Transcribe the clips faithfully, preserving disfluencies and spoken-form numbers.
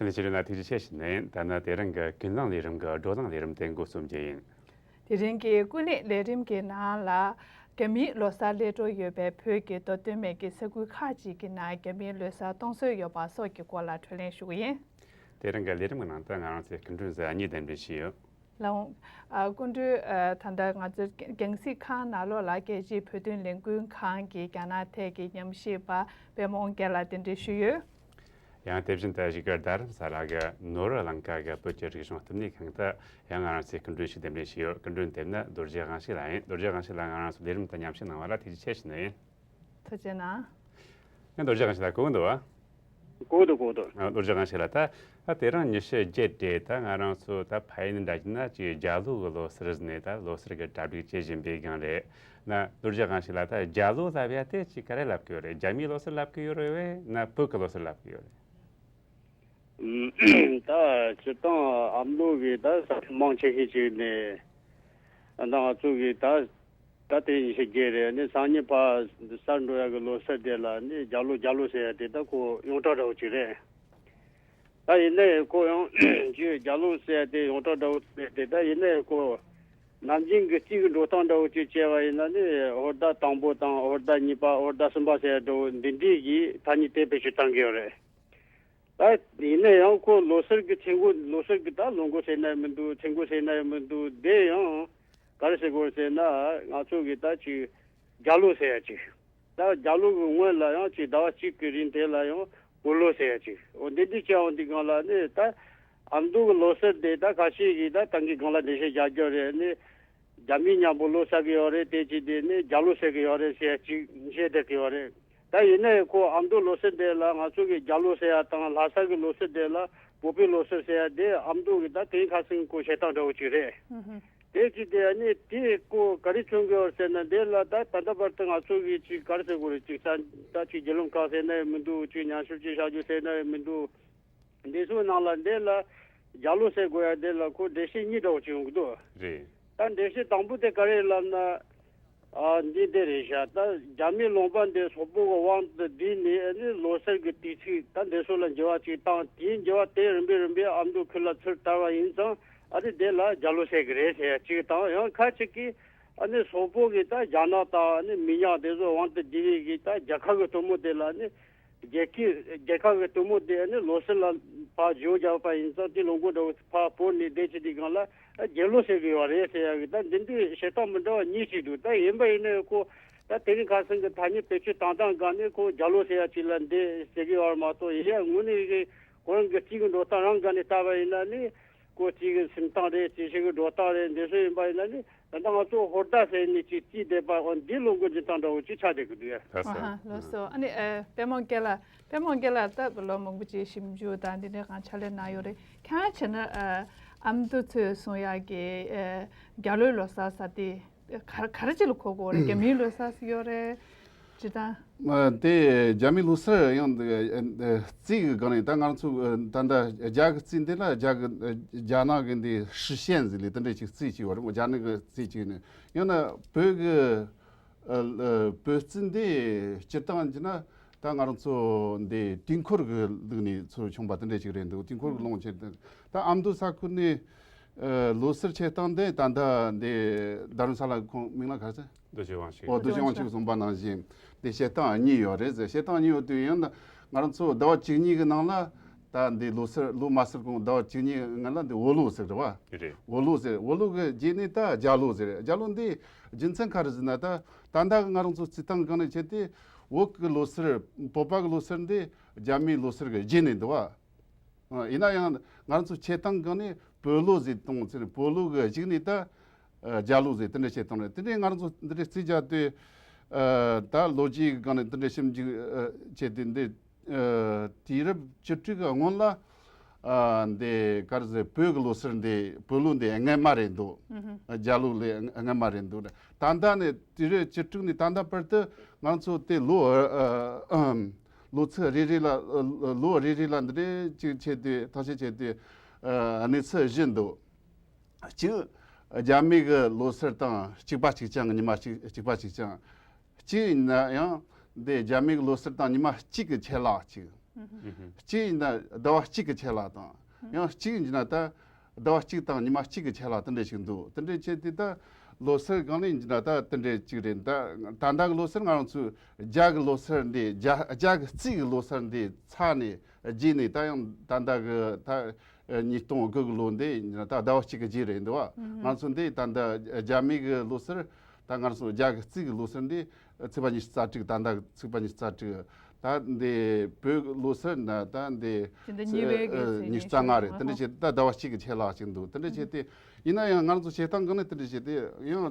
ལས་བྱེད་ལ་ཐུགས་རྗེ་ཆེ་ཞུ་ནས། ད་ནི་དེ་རིང་གི་ཀུན་བཟང་ལས་རིམ་གྱི་བགྲོ་གླེང་ལས་རིམ་དེ་འགོ་རྩོམ་རྒྱུ་ཡིན། དེ་རིང་གི་ཀུན་གླེང་ལས་རིམ་གྱི་ནང་ལ། རྒྱ་མིའི་ལོ་གསར་སླེབས་འགྲོ་ཡོད་པའི་བོད་ཀྱི་མདོ་སྟོད་སྨད་ཀྱི་ས་ཁུལ་ཁག་ཅིག་གི་ནང་རྒྱ་མིའི་ལོ་གསར་གཏོང་སྲོལ་ཡོད་པ་སོགས་ཀྱི་སྐོར་ལ་བགྲོ་གླེང་ཞུ་གི་ཡིན། དེ་རིང་གི་ལས་རིམ་གྱི་ནང་དུ་ང་རང་ཚོའི་སྐུ་མགྲོན་གཟུགས་གཉིས་གདན་འདྲེན་ཞུས་ཡོད། ལགས་འོང་། ཨ། སྐུ་མགྲོན། ཨ། ད་ལྟ་ང་ཚོའི་རྒྱང་སྲིང་ཁང་ནང་ལོགས་ལ་རྒྱལ་སྤྱིའི་བོད་དོན་ལས་འགུལ་ཁང་གི་རྒྱ་ནག་ཐད་ཀྱི་ཉམས་ཞིབ་པ་པད་མ་དབང་རྒྱལ་ལགས་གདན་འདྲེན་ཞུས་ཡོད། ཡང་དེ་བཞིན་དུ་བཞུགས་སྒར་རྡ་རམ་ས་ལ་གི་ནོར་བུ་གླིང་ག་གི་བོད་ཀྱི་རིག་གཞུང་བསྟི་གནས་ཁང་དུ་ཡང་ང་རང་ཚོའི་སྐུ་མགྲོན་ཞིག་གདན་འདྲེན་ཞུས་ཡོད། སྐུ་མགྲོན་དེ་ནི་རྡོ་རྗེ་དབང་ཕྱུག་ལགས་ཡིན། རྡོ་རྗེ་དབང་ཕྱུག་ལགས་ང་རང་ཚོའི་ལས་རིམ་དུ་མཉམ་ཞུགས་གནང་བ་ལ་ཐུགས་རྗེ་ཆེ་ཞུ་ནི་ཡིན། ཐུགས་རྗེ་གནང་། ཡང་རྡོ་རྗེ་དབང་ཕྱུག་ལགས་གོ་གི་འདུག་བ། གོ་འདུག་གོ་འདུག་ཨ། རྡོ་རྗེ་དབང་ཕྱུག་ལགས། ད་ཨ་དེ་རིང་ཉི་ཤུ་བརྒྱད་རེད། ད་ང་རང་ཚོ་ད་ཕ་ཡུལ་ནས་འདྲ་བྱས་ན་ཅིག་རྒྱ་ལོ་གི་ལོ་གསར་ཟེར་ནས་ད་ལོ་གསར་གྱི་གྲ་སྒྲིག་བྱེད་བཞིན་པའི་སྒང་རེད། ན་རྡོ་རྗེ་དབང་ཕྱུག་ལགས། ད་རྒྱ་ལོ་ལབ་ཡ་དེ་ཅིག་ག་རེ་ལབ་ཀྱི་ཡོད་རེད། རྒྱ་མིའི་ལོ་གསར་ལབ་ཀྱི་ཡོད་རེད་བས་ན་བོད་ཀྱི་ལོ་གསར་ལབ་ཀྱི་ཡོད་རེད། ད་སྤྱིར་བཏང་ཨ་མདོ་གི་ད་ས་ཁུལ་མང་ཆེ་ཤོས་ཅིག་ནས་ད་ང་ཚོ་གི་ད་ད་དེ་ཉི་ཤུ་བརྒྱད་རེད། ནི་སང་ཉིན་ཕར་གསར་འགྲོ་ཡ་གི་ལོ་གསར་དེ་ལ་ནི་རྒྱ་ལོ་རྒྱ་ལོ་ཟེར་ཡ་དེ་ད་ཁོ་ཡོངས་གྲགས་འདྲ་བོ་ཅིག་རེད། ད་ཡིན་ནའི་ཁོ་ཡང་ཅིག་རྒྱ་ལོ་ཟེར་ཡ་དེ་ཡོངས་གྲགས་འདྲ་བོ་རེད་དེ། ད་ཡིན་ནའི་ཁོ་ནམ་རྒྱུན་གྱི་རྩིས་ཀྱི་འགྲོ་སྟངས་འདྲ་བོ་ཅིག་བྱས་པ་ཡིན་ན་ནི་ཧོར་ཟླ་དང་པོ་དང་ཧོར་ཟླ་གཉིས་པ་ཧོར་ཟླ་གསུམ་པ་ཟེར་ཡ་འདྲ་བོ་འདི་འདྲའི་གི་ཐ་སྙད་དེ་བེད་སྤྱོད་བཏང་གི་ཡོད་རེད། ད་ཡིན་ན་ཡང་ཁོ་ལོ་གསར་གྱི་ཚེ་འགོ། ལོ་གསར་གྱི་ད་ལོ་འགོ་ཟེར་ན་ཡང་མི་འདུག་ཚེ་འགོ་ཟེར་ན་ཡང་མི་འདུག་དེ་ཡང་ག་རེ་ཟེར་དགོས་ཟེར་ན་ང་ཚོ་གི་ད་ཅིག་རྒྱ་ལོ་ཟེར་ཡ་ཅིག་ད་རྒྱ་ལོ་གི་སྔོན་ལ་ཡང་ཅིག་ཟླ་བ་གཅིག་གི་རིང་དེ་ལ་ཡང་བོད་ལོ་ཟེར་ཡ་ཅིག་འོ་འདི་འདི་བྱས་འོང་དུས་སྒང་ལ་ནི་ད་ཨ་མདོ་གི་ལོ་གསར་དེ་ད་ཁ་ཤས་ཀྱིས་ད་ད་གིན་སྒང་ལ་འགྲེལ་བཤད་རྒྱག་རྒྱུ་རེད། ནི་རྒྱ་མི་མཉམ་པོ་ལོ་གསར་གི་ཡོད་རེད། དེ་ཅིག་དེ་ནི་རྒྱ་ལོ་ཟེར་གི་ཡོད་རེད་ཟེར་ཅིག་བཤད་བསྡད་གི་ཡོད་རེད། ད་ཡིན་ནའི་ཁོ་ཨ་མདོ་ལོ་གསར་དེ་ལ་ང་ཚོ་གི་རྒྱ་ལོ་ཟེར་ཡ་དང་ལྷ་ས་གི་ལོ་གསར་དེ་ལ་བོད་པའི་ལོ་གསར་ཟེར་ཡ་དེ་ཨ་མདོ་གི་ད་དེང་ཁ་སང་ཁོ་བཤད་སྟངས་འདྲ་བོ་ཅིག་རེད། ཨུ་ཧུ། དེ་ཅིག་དེ་ནི་དེ་ཁོ་ག་རེ་མཚོན་གི་ཡོད་ཟེར་ན་འདི་ལ་ད་ད་ལྟ་བར་དུ་ང་ཚོ་གི་ཅིག་ག་རེ་ཟེར་དགོས་རེད། ཅིག་ས་ད་ཅིག་རྒྱུས་ལོན་ཁང་ཟེར་ན་ཡང་མི་འདུག་ཅིག་ཉམས་ཞིབ་ཅིག་བྱ་རྒྱུ་ཟེར་ན་ཡང་མི་འདུག་འདི་ཚོའི་ནང་ལ་འདི་ལ་རྒྱ་ལོ་ཟེར་དགོས་ཡ་འདི་ལ་ཁོ་འགྲེལ་བཤད་གཉིས་འདྲ་བོ་ཅིག་ཡོང་གི་འདུག་རེད། ད་འགྲེལ་བཤད་དང་པོ་དེ་ག་རེ་ལབ་ན། ཨ་འདི་འདི་རེད་ཤག་ད་རྒྱ་མིའི་ལུང་པ་འདི་སོག་པོ་གི་དབང་དུ་བསྡུས་ནས་ཨ་ནི་ལོ་གསར་གི་དུས་ཚིགས་ད་འདི་ཚོ་ལ་འགྱུར་བ་ཅིག་བཏང་། དེའི་འགྱུར་བ་དེ་རིམ་པས་རིམ་པས་ཨ་མདོ་ཁུལ་ལ་ཚུར་དར་བ་ཡིན་ཙང་ཨ་ནི་དེ་ལ་རྒྱ་ལོ་ཟེར་གི་རེད་ཟེར་ཡ་ཅིག་དང་། ཡང་ཁ་ཅིག་གིས་ཨ་ནི་སོག་པོ་གི་ད་རྒྱ་ནག་དང་ཨ་ནི་མི་ཉག་དེ་ཚོ་དབང་དུ་བསྡུས་པའི་གི་ད་རྒྱལ་ཁབ་གི་སྟོན་མོ་དེ་ལ་ནི། རྒྱལ་ཁའི་རྒྱལ་ཁབ་ཀྱི་སྟོན་མོ་དེ་ནི་ལོ་གསར་ལ་ཕར་བརྗོད་བརྒྱབ་པ་ཡིན་ཙང་དེ་ལོ་འགོ་འདྲ་བོ་ཕར་བོར་ནས་བསྡད་ཀྱི་དུས་སྒང་ལ་རྒྱལ་ལོ་ཟེར་གི་ཡོད་རེད་ཟེར་ཡ་གི་ད་འདི་འདྲའི་བཤད་སྟངས་མི་འདྲ་བ་གཉིས་ཤིག་འདུག་ད་ཡིན་པ་ཡིན་ནའི་ཁོ་ད་དེ་རིང་ཁ་སང་གི་ཐ་སྙད་བེད་སྤྱོད་བཏང་སྟངས་སྒང་ནས་ཁོ་རྒྱལ་ལོ་ཟེར་ཡ་ཅིག་ལ་འདི་ཟེར་གི་ཡོད་རེད་མ་གཏོགས། ཡིན་ཡ་དངོས་གནས་ཀྱི་ཁོ་རང་གི་རྩིས་ཀྱི་འགྲོ་སྟངས་རང་སྒང་ནས་བལྟས་པ་ཡིན་ན་ནི། ཁོ་གཅིག་གི་སེམས་སྟངས་རེད། གཅིག་ཤོས་ཀྱི་འགྲོ་སྟངས་རེད། འདི་ཚོ་ཡིན་པ་ཡིན་ན་ནི་ད་ལྟ་ང་ཚོ་ཧོར་ཟླ་ཟེར་ནས་ཅིག་རྩིས་བསྡད་པ་འོ་འདི་ལོ་འགོ་འཛིན་སྟངས་འདྲ་བོ་ཅིག་ཆགས་བསྡད་ཀྱི་འདུག་ཡ། ལགས་སོ། ཨ་ཧ་ལགས་སོ། ཨ་ནི་ཨ་པད་མ་རྒན་ལགས། པད་མ་རྒན་ལགས་ད་ལོ་མང་པོ་ཅིག་ཞིབ་འཇུག་དང་འདི་འདྲའི་སྒང་ཕྱག་ལས་གནང་ཡོད་རེད། ཁྱེད་རང་བྱས་ན་ཨ་ཨ་མདོ་ཚོས་གསུང་ཡག་གི་ཨ་རྒྱ་ལོའི་ལོ་གསར་ཟེར་དེ། ག་ག་རེ་ཅིག་ལ་གོ་དགོས་རེད། རྒྱ་མིའི་ལོ་གསར་ཟེར་ཡོད་རེད། ཇི་ལྟར། ཨ་དེ་རྒྱ་མིའི་ལོ་གསར་ཡང་འདི་ཨ་རྩིས་ཀྱི་སྒང་ནས་ད་ང་ཚོ་ཨ་ད་ལྟ་རྒྱ་གི་རྩིས་འདི་ལ་རྒྱ་གི་ཨ་རྒྱ་ནག་གི་འདི་ཧྲི་ཤན་ཟེར་ལེ་དེ་འདྲ་ཅིག་རྩིས་ཅིག་ཡོད་རེད་མོ། རྒྱ་ནག་གི་རྩིས་ཅིག་ནས་ཡང་ན་བོད་གི་ཨ་ཨ་བོད་རྩིས་འདི་སྤྱིར་བཏང་བྱས་ན། ད་ང་རང་ཚོ་འདི་དུས་འཁོར་གྱི་ལུགས་ནས་ཚུར་བྱུང་བ་དེ་འདྲ་ཞིག་རེད་འདུག་དུས་འཁོར་གྱི་ལུང་བྱས་ཏེ་ད་ཨ་མདོ་ས་ཁུལ་ནས་ཨ་ལོ་གསར་ཆེ་སྟངས་དེ་ད་ལྟ་འདི་རྡ་རམ་ས་ལ་ཁོང་མིང་ལ་ག་རེ་ཟེར། རྡོ་རྗེ་དབང་ཕྱུག་འོ་རྡོ་རྗེ་དབང་ཕྱུག་གསུངས་པ་ནང་བཞིན་འདི་བཤད་སྟངས་གཉིས་ཡོད་རེད་ཟེར། བཤད་སྟངས་གཉིས་ཡོད་དུས་ཡང་ན་ང་རང་ཚོ་ཟླ་བ་བཅུ་གཉིས་ཀྱི་ནང་ལ་ད་འདི་ལོ་གསར་ལོ་མ་གསར་གོང་ཟླ་བ་བཅུ་གཉིས་སྔ་ལ་འདི་བོད་ལོ་ཟེར་རེད་བ། རེད། བོད་ལོ་ཟེར། བོད་ལོ་གི་རྗེས་ནས་ད་རྒྱ་ལོ་ཟེར། རྒྱ་ལོ་འདི་རྒྱུ་མཚན་ག་རེ་ཟེར་ན་ད་ད་ལྟ་གི་ང་རང་ཚོ་རྩིས་སྟངས་སྒང་ནས་བྱས་ཏེ། བོད་ཀྱི་ལོ་གསར། བོད་པ་གི་ལོ་གསར་འདི་རྒྱ་མིའི་ལོ་གསར་གི་རྗེས་ནས་འདུག་བ། ཡིན་ན་ཡང་ང་རང་ཚོ་ཆེ་སྟངས་སྒང་ནས་བོད་ལོ་ཟེར་གཏོང་ཚེ་བོད་ལོ་གི་གཞུག་ནས་ད་རྒྱ་ལོ་ཟེར་དེ་འདྲ་བྱས་གཏོང་རེད། དེ་འདྲའི་ང་རང་ཚོ་འདི་འདྲའི་རྩིས་རྒྱག་དུས་ད་ལོ་རྒྱུས་སྒང་ནས་དེ་འདྲའི་ཞིབ་འཇུག་བྱས་དུས་འདི། ཨ་དུས་རབས་བཅུ་དྲུག་གི་སྔོན་ལ་ཨ་འདི་ག་རེ་ཟེར་བོད་ཀྱི་ལོ་གསར་འདི་བོད་ལོ་འདི་སྔ་མ་རེད་འདུག་ཨ་རྒྱ་ལོ་ལས་སྔ་མ་རེད་འདུག་ད་ལྟ་ནས་དུས་རབས་བཅུ་དྲུག་ནས་ད་ལྟ་བར་དུ་ང་ཚོ་དེ་ལོ་ཨ་ཨ་ལོ་ཚིགས་རེ་རེ་ལ་ཨ་ལོ་རེ་རེ་ལ་འདི་འདྲའི་ཅིག་བྱས་དུས་ཐག་གཅོད་བྱས་དུས་ཨ་གནས་ཚུལ་བཞི་འདུག་གཅིག་རྒྱ་མི་གི་ལོ་གསར་དང་གཅིག་པ་གཅིག་རྐྱང་གི་ཉི་མ་གཅིག་གཅིག་པ་གཅིག་རྐྱང་། གཅིག་ཡིན་ན་ཡང་འདི་རྒྱ་མི་གི་ལོ་གསར་དང་ཉི་མ་གཅིག་གི་ཆད་ལྷག་གཅིག་གཅིག་ཡིན་ན་ཟླ་བ་གཅིག་གི་ཆད་ལྷག་དང་། ཡང་གཅིག་ཡིན་ན་ད་ཟླ་བ་གཅིག་དང་ཉི་མ་གཅིག་གི་ཆད་ལྷག་དེ་འདྲ་ཞིག་འདུག་དེ་འདྲ་བྱས་དུས་ད་ལོ་སར་སྒང་ནས་ཡིན་ན་ད་དེ་འདྲ་གཅིག་རེད། ད་ད་ལྟ་གི་ལོ་སར་ང་རང་ཚོའི་རྒྱ་གི་ལོ་སར་འདི་རྒྱ་རྒྱ་གི་རྩིས་གི་ལོ་སར་འདི་ཚར་ནས་རྗེས་ནས་ད་ཡང་ད་ལྟ་གི་ད་ཉིས་སྟོང་དགུ་གི་ལོ་འདི་ཡིན་ན་ད་ཟླ་བ་གཅིག་གི་རྗེས་རེད་འདུག་བ། ང་ཚོ་འདི་ད་ལྟ་རྒྱ་མི་གི་ལོ་སར། ད་ང་ཚོ་རྒྱ་གི་རྩིས་གི་ལོ་སར་འདི་ཚེས་པ་ཉི་ཤུ་རྩ་དྲུག་ད་ལྟ་ཚེས་པ་ཉི་ཤུ་རྩ་དྲུག་ད་འདི་བོད་གི་ལོ་སར་ན་ད་འདི་ཇི་ལྟར་ཉེ་བའི་གི་ཚེས་ཉི་ཤུ་རྩ་ལྔ་རེད། དེ་འདྲ་བྱས་ད་ཟླ་བ་གཅིག་གི་ཆད་ལྷག་ཅིག་འདུག་དེ་འདྲ་བྱས་ཏེ་ཡིན་ན་ཡང་ང་ཚོ་བྱེད་སྟངས་སྒང་ནས་དེ་འདྲ་བྱས་ཏེ་ཡང་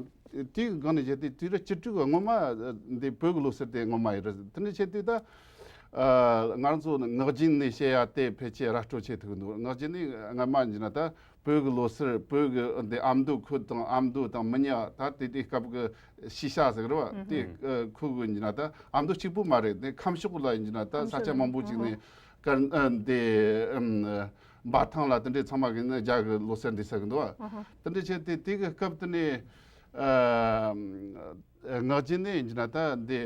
དེའི་སྒང་ནས་བྱས་ཏེ་དུས་རབས་བཅུ་དྲུག་གི་སྔོན་མ་འདི་བོད་གི་ལོ་སར་དེ་སྔོན་མ་ཡིན་རེད། དེ་འདྲ་བྱས་ཏེ་ད་ང་ཚོ་ངག་རྒྱུན་ནས་བཤད་ཡ་དེ་ཕལ་ཆེར་ར་སྤྲོད་བྱེད་ཐུབ་འདུག་ངག་རྒྱུན་ནས་སྔ་མ་ཡིན་ན་ད། བོད་ཀྱི་ལོ་སར་བོད་ཀྱི་འདི་ཨ་མདོ་ཁུལ་དང་ཨ་མདོ་དང་མི་ཉག་ད་དེ་དུས་སྐབས་ཀྱི་ཤི་ཤ་ཟེར་རེད་བ། དེ་ཁུལ་གྱི་ཡིན་ན་ད་ཨ་མདོ་གཅིག་པུ་མ་རེད། དེ་ཁམས་ཕྱོགས་ལ་ཡིན་ན་ད་ས་ཆ་མང་པོ་ཅིག་ནས་ཀར་འདི་འབའ་ཐང་ལ་དེ་འདྲའི་ཚང་མ་གི་ནི་རྒྱ་གི་ལོ་སར་འདི་ཟེར་གི་འདུག་བ། དེ་འདྲ་བྱས་ཏེ་དེ་གི་སྐབས་དེ་ནས་ངག་རྒྱུན་ནས་ཡིན་ན་ད་འདི་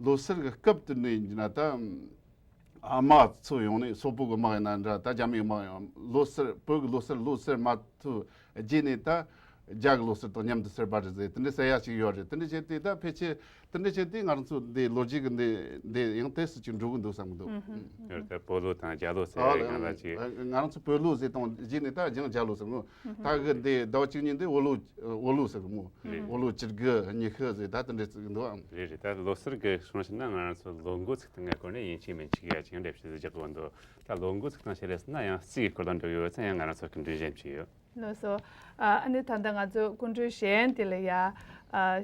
ལོ་སར་གི་སྐབས་དེ་ནས་ཡིན་ན་ད། ཨ་མ་ཚོ་ཡོང་ནས་སོག་པོ་གི་དམག་ཡིན་ན་འདྲ། ད་རྒྱ་མིའི་དམག་ཡང་ལོ་སར་བོད་ཀྱི་ལོ་སར་ལོ་སར་མ་ཐུབ་རྗེས་ནས་ད་རྒྱ་གི་ལོ་སར་དང་མཉམ་དུ་སར་བ་རེད་ཟེར་དེ་འདྲ་ཟེར་ཡ་ཞིག་ཡོད་རེད། དེ་འདྲ་བྱས་ཏེ་ད་ཕལ་ཆེར་དེ་འདྲ་བྱས་ཏེ་ང་རང་ཚོ་འདི་ལོ་རྒྱུས་ཀྱི་འདི་འདི་ཡང་དེ་སུ་ཅིག་འགྲོ་གི་འདུག་བསམ་གི་འདུག་ཡོད་ད་བོད་ལོ་དང་རྒྱ་ལོ་ཟེར་ཡ་རེད། ང་ལ་ཅིག་ང་རང་ཚོ་བོད་ལོ་ཟེར་དང་རྗེས་ནས་ད་ཡང་རྒྱ་ལོ་ཟེར་ནོ། ད་གི་འདི་ཟླ་བ་བཅུ་གཉིས་འདི་བོད་ལོ་བོད་ལོ་ཟེར་གི་མོ། བོད་ལོ་བཅུ་དགུ་ཉི་ཤུ་ཟེར་ད་དེ་འདྲ་ཟེར་གི་འདུག་ཨང་། རེད་རེད། ད་ལོ་སར་གི་སོང་ཕྱིན་ན་ང་རང་ཚོ་ལོ་འགོ་ཚིག་སྟངས་ཀྱི་སྐོར་ནས་ཡིན་གཅིག་མིན་གཅིག་ཡ་ཅིག་འགྲེལ་བཤད་རྒྱག་གི་འདུག་ད་ལོ་འགོ་ཚིག་སྟངས་བཤད་རེས་ན་ཡང་རྩིས་ཀྱི་སྐོར་དང་འབྲེལ་ཡོད་ཚེ་ཡང་ང་རང་ཚོ་སྐུ་མགྲོན་གཞན་ཅིག་ཡོད། ལགས་སོ། ཨ་ནི་ད་ལྟ་ང་ཚོ་སྐུ་མགྲོན་གཞན་དེ་ལ་ཡ་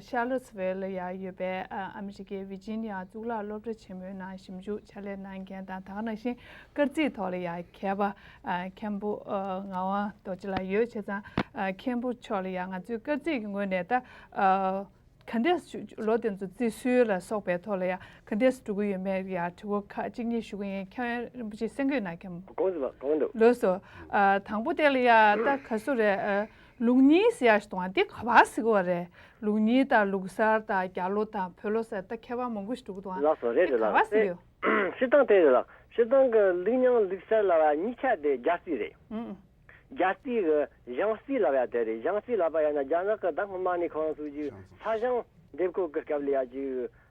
ཤར་ལོ་སི་ཝེལ་ལ་ཡ་ཡོད་པའི་ཨ་ཨ་མི་རི་ཀའི་ཝི་ཇི་ནི་ཡ་གཙུག་ལག་སློབ་གྲྭ་ཆེན་མོའི་ནང་ཞིབ་འཇུག་ཕྱག་ལས་གནང་མཁན་དང་ད་ག་ནང་བཞིན་སྐར་རྩིས་ཐོག་ལ་ཡ་མཁས་པ་ཨ་མཁན་པོ་ཨ་ངག་དབང་རྡོ་རྗེ་ལགས་ཡོད་བྱས་ཙང་ཨ་མཁན་པོ་མཆོག་ལ་ཡ་ང་ཚོའི་སྐར་རྩིས་ཀྱི་ངོས་ནས་ད་ཨ། ག་འདྲས་ཞུ་ལོ་དེ་ཚོ་རྩིས་སྲོལ་ལ་སོགས་པའི་ཐོག་ལ་ཡ་ག་འདྲས་འགྲོ་གི་ཡོད་མེད་ཡ་དྲི་བ་ཁག་གཅིག་གཉིས་ཞུ་གི་ཡིན། མཁན་རིན་པོ་ཆེ་གསན་གྱི་ཡོད་ན་མཁན། གོང་དུ་གོང་དུ། ལགས་སོ། ཨ་དང་པོ་དེ་ལ་ཡ་ད་ག་སུ་རེད། ཨ་ལུགས་གཉིས་ཟེར་ཡ་ཞིག་འདུག་ཨ། འདི་ག་པར་ཟེར་གི་བ་རེད། ལུགས་གཉིས་དང་ལུགས་གསར་དང་རྒྱ་ལོ་དང་བོད་ལོ་ཟེར་ད་ཁྱད་པར་མང་པོ་ཞིག་འགྲོ་གི་འདུག་ཨ། ལགས་སོ་རེད་རེད། ལགས་ག་པར་ཟེར་གི་ཡོད། སྤྱིར་བཏང་དེ་རེད་ལགས། སྤྱིར་བཏང་གི་ལུགས་རྙིང་ལུགས་གསར་ལབ་ཡ་གཉིས་ཆ་དེ་རྒྱལ་རྩིས་རེད། ཨང་། རྒྱལ་རྩིས་ཀྱི་ཞང་རྩིས་ལབ་ཡ་དེ་རེད། ཞང་རྩིས་ལབ་པ་ཡིན་ན་རྒྱ་ནག་གི་ད་སྔོན་མ་ནས་ཁོ་རང་ཚོ་གི་ས་ཞང་འདེབས་ཁོ་གི་སྐབས་ལ་ཡ་ཅིག་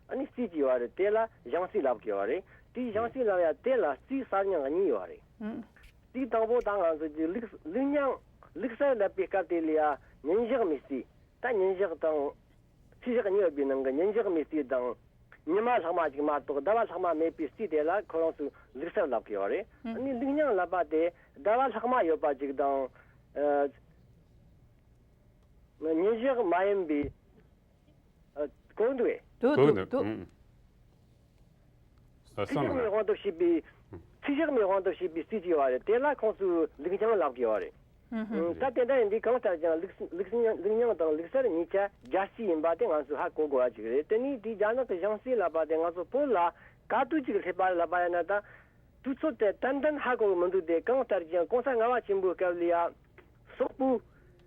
ཨ་ནི་རྩིས་ཅིག་ཡོད་རེད། དེ་ལ་ཞང་རྩིས་ལབ་ཀྱི་ཡོད་རེད། དེའི་ཞང་རྩིས་ལབ་ཡ་དེ་ལ་རྩིས་གསར་རྙིང་གཉིས་ཡོད་རེད། ཨང་། རྩིས་དང་པོ་ད་ང་ཚོ་གི་ལུགས་ལུགས་རྙིང་ལུགས་གསར་ལབ་པའི་སྐབས་དེ་ལ་ཡ་ཉིན་ཞག་མའི་རྩིས། ད་ཉིན་ཞག་དང་། ཚེས་ཞག་གཉིས་ཡོད་པའི་ནང་གི་ཉིན་ཞག་མའི་རྩིས་དང་། ཉི་མ་ལྷག་མ་ཅིག་མ་གཏོགས་ཟླ་བ་ལྷག་མ་མེད་པའི་རྩིས་དེ་ལ་ཁོ་རང་ཚོས་ལུགས་གསར་ལབ་ཀྱི་ཡོད་རེད། ཨ་ནི་ལུགས་རྙིང་ལབ་པ་དེ་ཟླ་བ་ལྷག་མ་ཡོད་པ་ཅིག་དང་། ཨ་ཉིན་ཞག་མ་ཡིན་པའི། ཨ་གོ་འདུག་གས། འདུག་འདུག་འདུག་ཨུ། ཚེས་ཞག་མའི་དབང་དུ་བྱས་པའི། ཚེས་ཞག་མའི་དབང་དུ་བྱས་པའི་རྩིས་ཅིག་ཡོད་རེད། དེ་ལ་ཁོང་ཚོས་ལུགས་རྙིང་ལབ་ཀྱི་ཡོད་རེད། ཨུ་ཧུ། ད་དེ་འདྲ་ཡིན་དུས་གང་ལྟར་ཀྱང་ལུགས་ལུགས་རྙིང་ལུགས་རྙིང་དང་ལུགས་གསར་གཉིས་ཆ་རྒྱལ་རྩིས་ཡིན་པ་དེ་ང་ཚོས་ཧ་གོ་དགོས་པ་ཅིག་རེད། དེ་ནས་དེའི་རྒྱ་ནག་གི་ཞང་རྩིས་ལབ་པ་དེ་ང་ཚོ་བོད་ལ་ག་དུས་ཅིག་སླེབས་པ་རེད་ལབ་པ་ཡིན་ན། ད་དུས་ཚོད་དེ་ཏན་ཏན་ཧ་གོ་གི་མི་འདུག་དེ་གང་ལྟར་ཀྱང་གོང་ས་ལྔ་པ་ཆེན་པོའི་སྐབས་ལ་ཡ། སོག་པོའི་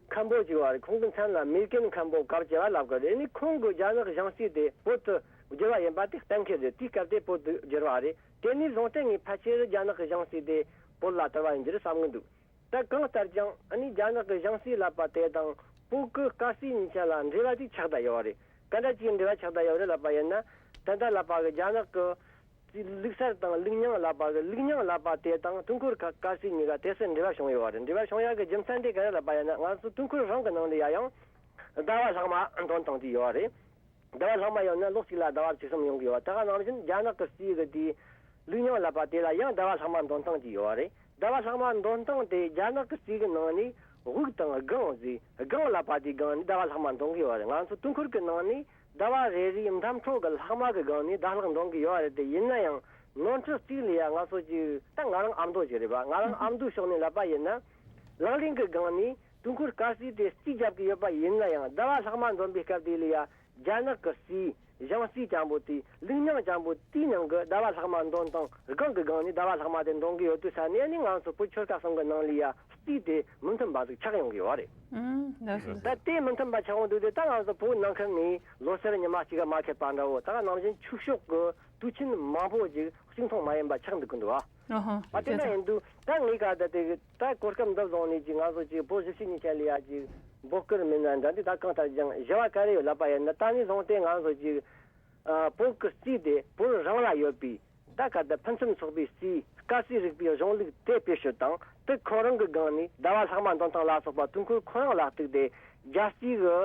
མཁན་པོ་ཅིག་ཡོད་རེད། ཁོང་གི་མཚན་ལ་མེ་ཀན་མཁན་པོ་གབ་ཅེས་པ་ལབ་ཀྱི་རེད། ནི་ཁོང་གི་རྒྱ་ནག་ཞང་རྩིས་དེ་བོད་དུ་བསྒྱུར་བ་ཡིན་པ་དེ་གཏན་འཁེལ་རེད། དེའི་སྐབས་དེ་བོད་དུ་བསྒྱུར་བ་རེད། དེ་ནས་བཟུང་སྟེ་ངས་ཕལ་ཆེར་རྒྱ་ནག་གི་ཞང་རྩིས་དེ་བོད་ལ་དར་བ་ཡིན་རྒྱུ་རེད་བསམ་གྱི་འདུག་ད་གང་ལྟར་ཀྱང་ཨ་ནི་རྒྱ་ནག་གི་ཞང་རྩིས་ལབ་པ་དེ་དང་བོད་ཀྱི་སྐར་རྩིས་གཉིས་ཆ་ལ་འབྲེལ་བ་ཅིག་ཆགས་བསྡད་ཡོད་རེད། ག་འདྲ་ཅིག་འབྲེལ་བ་ཆགས་བསྡད་ཡོད་རེད་ལབ་པ་ཡིན་ན། ད་ལྟ་ལབ་པ་གི་རྒྱ་ནག་གི་རྩིས་ལུགས་གསར་དང་ལུགས་རྙིང་ལབ་པ་གི་ལུགས་རྙིང་ལབ་པ་དེ་དང་དུས་འཁོར་ཁ་སྐར་རྩིས་གཉིས་ཀ་དེ་སུ་འབྲེལ་བ་བྱུང་ཡོད་རེད། འབྲེལ་བ་བྱུང་ཡག་གི་རྒྱུ་མཚན་དེ་ག་རེ་ལབ་པ་ཡིན་ན། ང་ཚོ་དུས་འཁོར་རང་གི་ནང་ལ་ཡ་ཡང་ཟླ་བ་ལྷག་མ་འདོན་སྟངས་ཅིག་ཡོད་རེད། ཟླ་བ་ལྷག་མ་ཡོད་ན་ལོ་གཅིག་ལ་ཟླ་བ་བཅུ་གསུམ་ཡོང་གི་ཡོད། ད་ག་ནང་བཞིན་རྒྱ་ནག་གི་རྩིས་གི་དེའི་ལུགས་རྙིང་ལབ་པ་དེ་ལ་ཡང་ཟླ་བ་ལྷག་མ་འདོན་སྟངས་ཅིག་ཡོད་རེད། ཟླ་བ་ལྷག་མ་འདོན་སྟངས་དེ་རྒྱ་ནག་གི་རྩིས་གི་ནང་ནས་དབུགས་དང་སྒང་ཟེར། སྒང་ལབ་པ་དེའི་སྒང་ནས་ཟླ་བ་ལྷག་མ་འདོན་གི་ཡོད་རེད། ང་ཚོ་དུས་འཁོར་གི་ནང་ནས་ཟླ་བ་རེ་རེའི་འདབ་ཁྲོད་ཀྱི་ལྷག་མ་གི་སྒང་ནས་ཟླ་ལྷག་འདོན་གི་ཡོད་རེད། དེ་ཡིན་ན་ཡང་ནོར་འཁྲུལ་གཅིག་ལ་ཡ་ང་ཚོ་གི་ད་ང་རང་ཨ་མདོ་ཞིག་རེད་པ། ང་རང་ཨ་མདོའི་ཕྱོགས་ནས་ལབ་པ་ཡིན་ན། ལག་ལེན་གི་སྒང་ནས་དུས་འཁོར་སྐར་རྩིས་དེ་རྩིས་རྒྱབ་གི་ཡོད་པ་ཡིན་ན་ཡང་ཟླ་བ་ལྷག་མ་འདོན་པའི་སྐབས་དེ་ལ་ཡ་རྒྱ་ནག་གི་རྩིས། ཞང་རྩིས་ཅན་པོ་དེ་ལུགས་རྙིང་ཅན་པོ་དེའི་ནང་གི་ཟླ་བ་ལྷག་མ་འདོན་སྟངས་སྒང་གི་སྒང་ནས་ཟླ་བ་ལྷག་མ་དེ་འདོན་གི་ཡོད་དུས་ས་ནས་ནི་ང་ཚོ་བོད་ཆོལ་ཁ་གསུམ་གི་ནང་ལ་ཡ་རྩིས་དེ་མི་མཐུན་པ་ཟིག་ཆགས་ཡོང་གི་ཡོད་རེད། ཨང་། ལགས་སོ། ད་དེ་མི་མཐུན་པ་ཆགས་ཡོང་དུས་དེ་ད་ང་ཚོ་བོད་ནང་ཁུལ་ནས་ལོ་སར་ཉི་མ་གཅིག་ག་མ་ཁེལ་པ་འདྲ་བོ། ད་ག་ནང་བཞིན་ཆོས་ཕྱོགས་ཀྱི་དུས་ཆེན་མང་པོ་ཅིག་ གཅིག་མཚུངས་མ་ཡིན་པ་ཆགས་འདུག་གི་འདུག་ཨ། ཨ་དེ་འདྲ་ཡིན་དུས་ད་ངས་ག་ད་དེ་ད་གོ་སྐབས་འདི་བཟུང་ནས་ཅིག་ང་ཚོ་ཅིག་བོད་གཞིས་བྱེས་གཉིས་ཆ་ལ་ཡ་ཅིག་འབོད་སྐུལ་མིན་ན་འདྲ་འདི་ད་གང་ལྟར་ཀྱང་བཞི་བ་ག་རེ་ཡོད་ལབ་པ་ཡིན་ན། ད་ནས་བཟུང་སྟེ་ང་ཚོ་ཅིག་ཨ་བོད་ཀྱི་རྩིས་དེ་བོད་རང་ལ་ཡོད་པའི་ད་ག་ད་ཕུན་སུམ་ཚོགས་པའི་རྩིས་སྐར་རྩིས་རིག་པའི་གཞུང་ལུགས་དེ་བེད་སྤྱོད་དང་། དེ་ཁོ་རང་གི་སྒང་ནས་ཟླ་བ་ལྷག་མ་འདོན་སྟངས་ལ་སོགས་པ་དུས་འཁོར་ཁོ་རང་ལ་གཏུགས་ཏེ་རྒྱལ་སྤྱིའི་གི་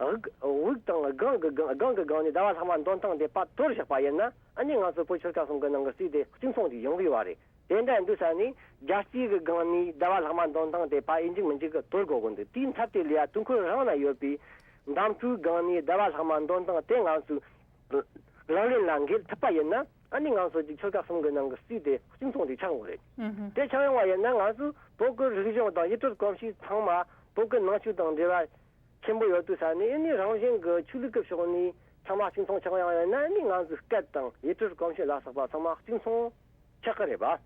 དབུགས་དབུགས་དང་སྒང་གི་སྒང་སྒང་གི་སྒང་ནས་ཟླ་བ་ལྷག་མ་འདོན་སྟངས་དེ་ཕར་དོར་བཞག་པ་ཡིན་ན། ཨ་ནི་ང་ཚོ་བོད་ཆོལ་ཁ་གསུམ་གྱི་ནང་གི་རྩིས་དེ་གཅིག་མཚུངས་ཅིག་ཡོང་གི་ཡོད་རེད། དེ་འདྲ་ཡིན་དུས་ས་ནས་རྒྱལ་སྤྱིའི་གི་སྒང་ནས་ཟླ་བ་ལྷག་མ་འདོན་སྟངས་དེ་ཕར་ཨེ་འཇིག་མི་འཇིག་གི་དོར་དགོས་ཀྱི་འདུག་དེའི་ཚབ་དེ་ལ་ཡ་དུས་འཁོར་རང་ན་ཡོད་པའི་གདམ་དྲུག་སྒང་ནས་ཟླ་བ་ལྷག་མ་འདོན་སྟངས་དེ་ང་ཚོས་ལག་ལེན་ལ་འགེལ་ཐུབ་པ་ཡིན་ན། ཨ་ནི་ང་ཚོ་གཅིག་ཆོལ་ཁ་གསུམ་གྱི་ནང་གི་རྩིས་དེ་གཅིག་མཚུངས་དེ་ཆགས་འོང་རེད། ཨུ་ཧུ། དེ་ཆགས་ཡོང་བ་ཡིན་ན་ང་ཚོས་བོད་ཀྱི་རིག་གཞུང་དང་ཡུལ་སྲོལ་གོམས་གཤིས་ཚང་མ་བོད་ཀྱི་ནང་ཆོས་དང་འབྲེལ་བ་ཆེན་པོ་ཡོད་དུས་ས་ནས། ཨ་ནི་རང་བཞིན་གྱི་ཆོས་ལུགས་ཀྱི་ཕྱོགས་ནས་ཚང་མ་གཅིག་མཚུངས་ཆགས་ཡོང་ཡོད་ན། ཨ་ནི་ང་ཚོའི་སྐད་དང་ཡུལ་སྲོལ་གོམས་གཤིས་ལ་སོགས་པ་ཚང་མ་གཅིག་མཚུངས་ཆགས་ཀྱི་རེད་པ།